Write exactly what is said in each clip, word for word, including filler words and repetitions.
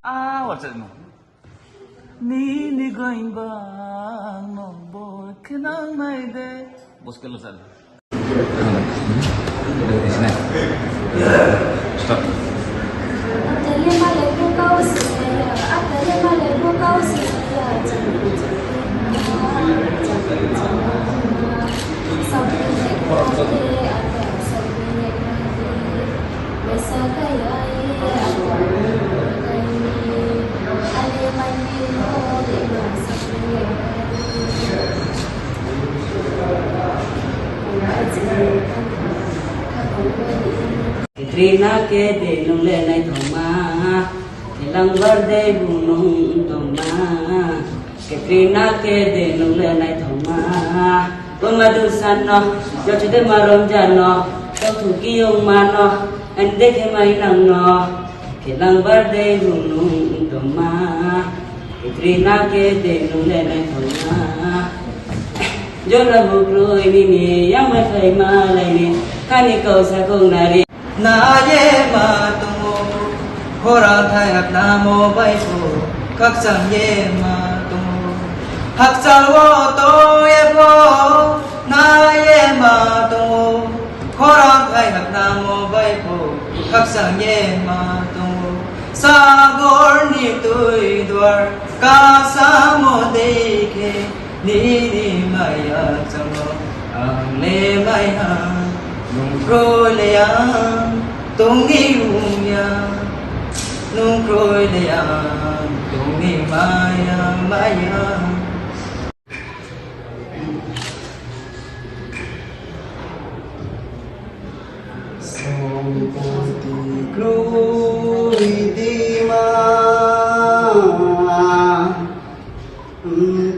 Ah, what's it? Nini goimba no bo khnang nai de. Bos ke lo sal. Stop. Katrina ke de nung le naithokma, Langbar de bu nung tongma. Katrina ke de nung le naithokma. Buma Dulsan no, Jochide ma Romja no, Tokhu Kiyung ma no, Ande khe mai nang no. Langbar de bu nung tongma. Katrina ke de nung le naithokma. Jona bukrui nini yang mai khai ma lai ni. Kani kau sa kong nari. Naye ma tongo, khorang thai haknamo bai pho, khakchang ye ma tongo. Hakchal wo tong ye pho, naye ma tongo, khorang thai haknamo bai pho, khakchang ye ma tongo. Sagor ni twi duar, kasamo dei khe, nini maya changno ang le maya, nung kroi le ang tongni mungya, nung kroi le ang tongni maya maya. Sompoti kroi di ma.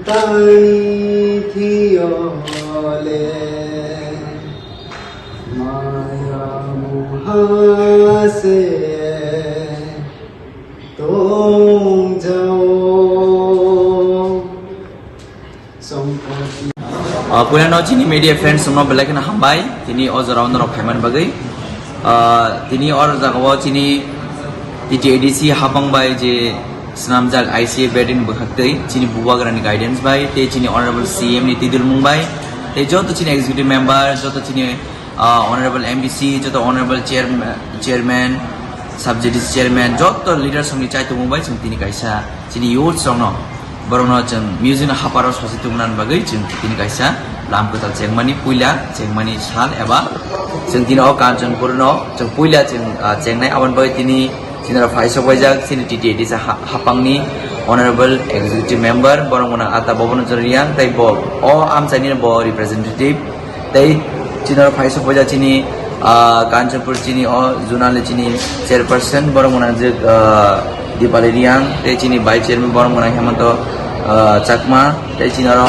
Tani thiyole maya muha se tongjao. Sompoti. Ah, puilano chini media friends no belai kheno hambai, tini o jora o norok phaimani bagwi. Ah, tini o jagao chini T T A D C hapang bai je swnamjak I C A bedin bwkhaktwi chini bubagrani guidance bai tei chini honorable C M ni twidulmung bai tei joto chini executive member, joto chini, ah, honorable M D C, joto honorable chairman, chairman, sub J D C chairman, joto leaders rokni chaitongmung bai chwng tini kaisa chini youths rokno, borokno chwng music no haparo sosi tongna bagwi chwng tini kaisa lam kwtal chengmani puila chengmani sal eba chwng tini o Kanchanpur no chwng puila chwng, ah, chengnai. Aboni bagwi tini chini oro phai sok paijak chini T T A D C ha-, hapangni honorable executive member borok mwnang Ata Bobon Riang tei bo o amchaini bo representative. Tei chini oro phai sok paijak chini, ah, Kanchanpur chini o zonal ni chini chairperson borok mwnang je, ah, Dipali Riang, tei chini vice chairman borok mwnang Hemanto, ah, Chakma, tei chini oro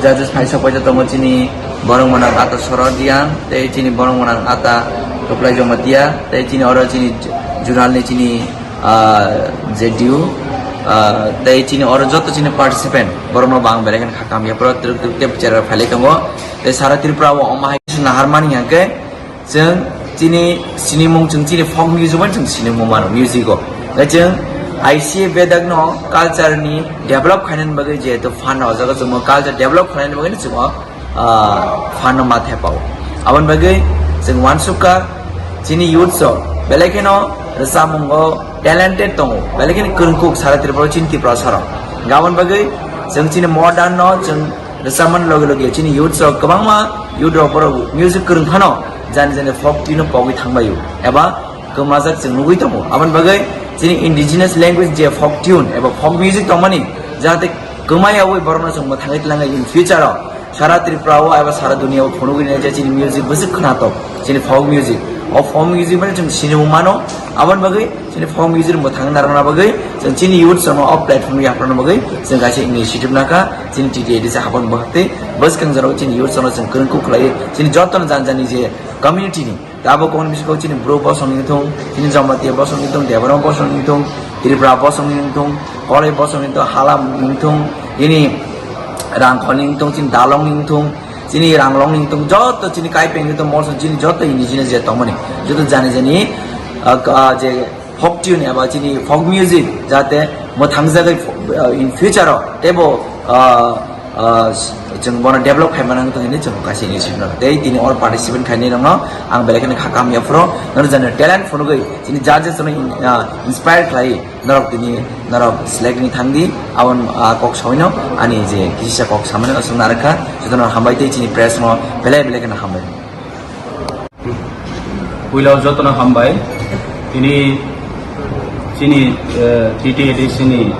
judges phai sok paijak tongo chini borok mwnang Ata Sorot Riang, tei chini borok mwnang Ata Kwplai Jamatia, tei chini oro chini zonal ni chini, ah, J D U, ah, tei chini oro joto chini participant borokno bo ang belai kheno kha kamya phuru twrwk twrwk tei bwchara phailai tongo. Tei sara Tripura o omo hai khe naharmani hwnkhe chwng chini sinimung, chwng chini folk music bai chwng sinimung mano music o. Tei chwng I C A bedakno culture ni develop khainani bagwi jehetu fund o jaga chwngmo culture develop khainani bagwi chwngmo, ah, fund no ma thepao. Aboni bagwi chwng uansukha chini youths rok belai kheno rwchapmungo talented tongo, belai kheno kwrwngkuk sara Tripura o chini Tiprasa rok. Gabon bagwi chwng chini modern no chwng rwchapmani loge loge chini youth rok kwbangma youth rok borok music kwrwng phano jani jani folk tune no pogwi thangbaio eba kwmajak chwng nugwi tongo. Aboni bagwi chini indigenous language je folk tune eba folk music tongmani jahate kwmai yaui borokno chwng mwthangwi twlangwi in future o sara Tripura o eba sara dunia o phunugwi nai je chini music bwswk khwnatok, chini folk music. O folk music mani chwng sinimung mano, aboni bagwi chini folk music mwthangwi narwkna bagwi chwng chini youth rokno o platform yapharna bagwi chwng kaisa initiative nakha, chini T T A D C habang bwkhak tei bwskang jorao chini youth rokno chwng kwrwng kuk khlaiwi chini jotono jani jani je community ni Tabuk kok ni bisingo chini bru bosong ni wngthung, chini Jamatia bosong ni wngthung, Debbarma bosong ni wngthung, Tripura bosong ni wngthung, Koloi bosong ni wngthung, Halam ni wngthung, chini Rangkhol ni wngthung, chini Dalong ni wngthung, chini Ranglong ni wngthung, joto chini Kaipeng ni wngthung, Molsong chini joto indigenous je tongmani, joto jani jani, ah, ah, je folk tune eba chini folk music jate mwthangjagwi fo-, ah, in future o teibo, ah, ah, chwng bono develop khaimani wngthung hinwi chwng kaisa initiative no tei tini oro participant khainai rokno ang belai kheno kha kaham yaphuru nono jani talent phunugwi chini judges no in-, ah, inspire khlai norok tini norok select ni thangdi abon, ah, kok sawino ani je kisa kok samani aswk narwkha jotono hambai tei chini press no belai belai kheno hambai. Puila jotono hambai. Tini chini, eh, T T A D C ni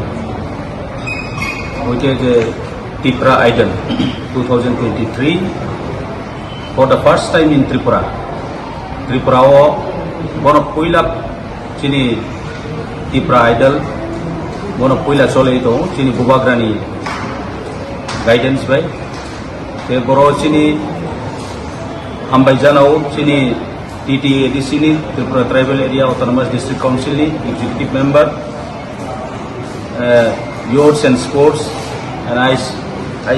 hoite je Tipra Idol two thousand twenty-three for the first time in Tripura. Tripura o bono puila chini Tipra Idol bono puila choli tongo chini bubagrani guidance bai. Te boro chini hambai janao chini T T A D C ni Tripura Tribal Area Autonomous District Council ni Executive Member, eh, Youths and Sports and I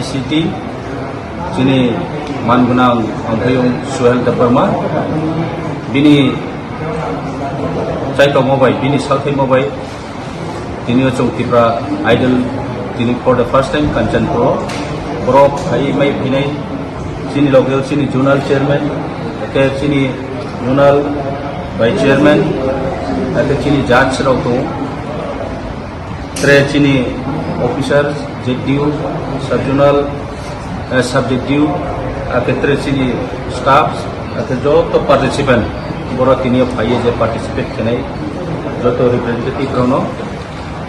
C T, chini mangunang Amphayung Suhel Debbarma, bini chaitokma bai, bini salthaima bai, Tini o chwng Tipra Idol tini for the first time Kanchanpur o borok phai mai phinai chini loge o chini zonal chairman, eke chini zonal vice chairman, eke chini judge rok tongo. Tre chini officer, Z D O, sub zonal, eh, subject due, akhe tre chini staffs, akhe joto participant, borok tini o phaiye je participate khenai, joto representative rokno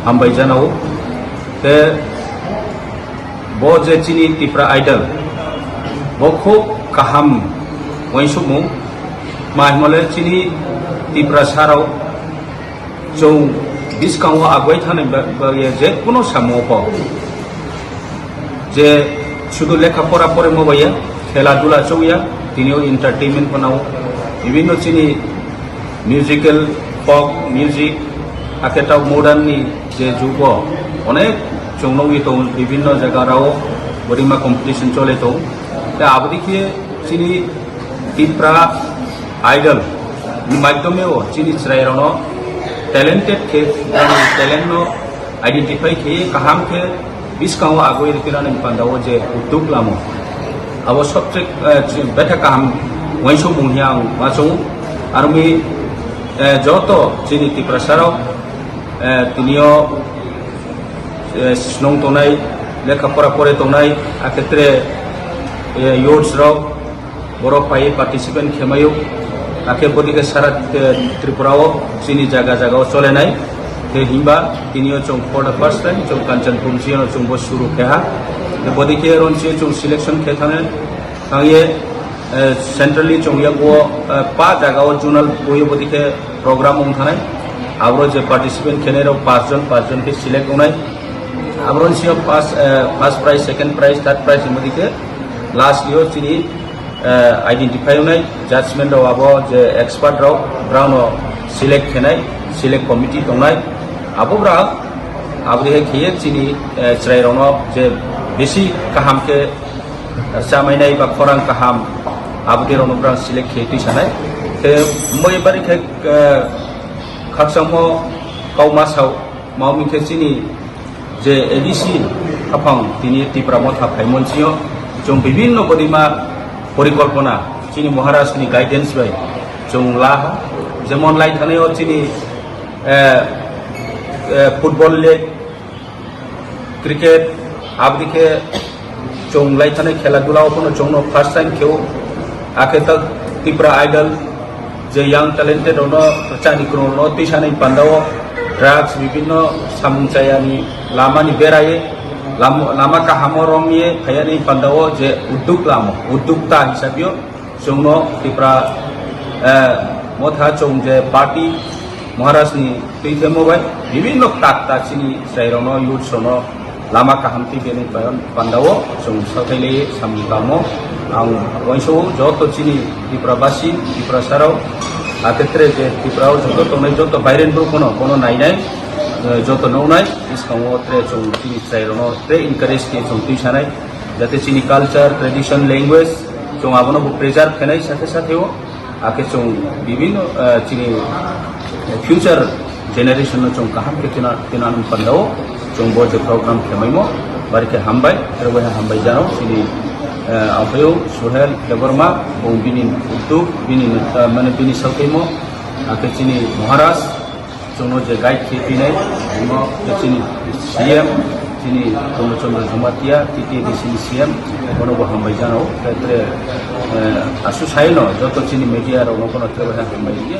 hambai janao. Te bo je chini Tipra Idol, bo khub kaham uansukmung, ma himale chini Tiprasa rok, Chwng bwskango agoi thani ba-, bagwi je kuno samungo kok je sudu lekha pora porimo bai ya, khela dula chongya, tini o entertainment phano, bibinno chini musical, folk music, hakhe ta modern ni je jugo onek chwng nugwi tongo, bibinno jaga rao borima competition chole tongo. Te aboni khe chini Tipra Idol ni maidhyome o chini chwrairokno talented khe, bini talent no identify khe kaham khe bwskango agoi rwkhe nani panda o je uddog lamo. Abo sobse, eh, chi-, betha kaham uansukmung hiya ang uansukgo. Aroni, eh, joto chini Tiprasa rok, eh, tini o, eh, snong tongnai, lekha pora pore tongnai, akhe tre, eh, youths rok, Borok phai participant khemaio, akhe bodike sara, eh, Tripura o chini jaga jaga o cholenai. Te himba tini o chwng for the first time chwng Kanchanpur chini o chwng bo suru kheha. Te bodike ron chini chwng selection khe thangye, thangye, eh, centrally chwng yago, eh, pa jaga o zonal boyo bodike program wng thanai. Abro je participant khenai rok pas jon, pas jon khe select wngnai. Abro chini o first, eh, first prize, second prize, third prize himba dike last year chini eh, identify wngnai judgment rok abo je expert rok brao no select khenai, select committee tongnai, abo brao aboni hai kheye chini, eh, chwrai rok no je bisi kaham khe rwchamainai ba khorang kaham aboni rok no brao select khe twi sanai. Te moi bari khe, eh, khakchangmo kau ma sao, ma wngkhe chini je A D C haphang tini Tipra Motha phaimon sio, chwng bibinno bodima porikolpona chini Maharaj ni guidance bai chwng laha, jemon lai thanai o chini, eh, eh, football league, Cricket, aboni khe chwng lai thani khela dula o phano chwngno first time kheo, akhe ta Tipra Idol, je young talented rokno rwchani kwrwngno twisanai pandao drugs bibinno samung chayani lamani berai lam-, lama kahamo romwi phaiyani pandao je udduk lamo, uddukta hisabio chwngno Tipra, eh, motha chwng je party Maharaj ni twi themo bai bibinno tak tak chini chwrairokno, youths rokno lama kaham twi bini pandao chwng sathai lai samung tamo. Ang wansao joto chini Tipra basi, Tipra sarao, atetre je Tipra o joto tongnai joto bairen bru kono kono nainai, eh, joto nongnai, iskango tre chwng chini chwrairokno tre encourage khe chwng twi sanai, jate chini culture, tradition, language chwng abono bo preserve khenai sathe sathe o, akhe chwng bibinno, eh, chini future generation no chwng kaham khe tina, tina nung pandao chwng bo je program khemaimo, bari khe hambai, tere bai hambai jano chini, eh, amphaio Suhel Debbarma, bo bini udduk, bini, eh, mane bini sauthaimo, akhe chini Maharaj, chwngno je guide khe twinai, omo khe chini C M, chini Purno Chandra Jamatia, T T A D C ni C M, bono bo hambai jano, khe tere, eh, asu saino joto chini media rokno bono tere bai hambai ya.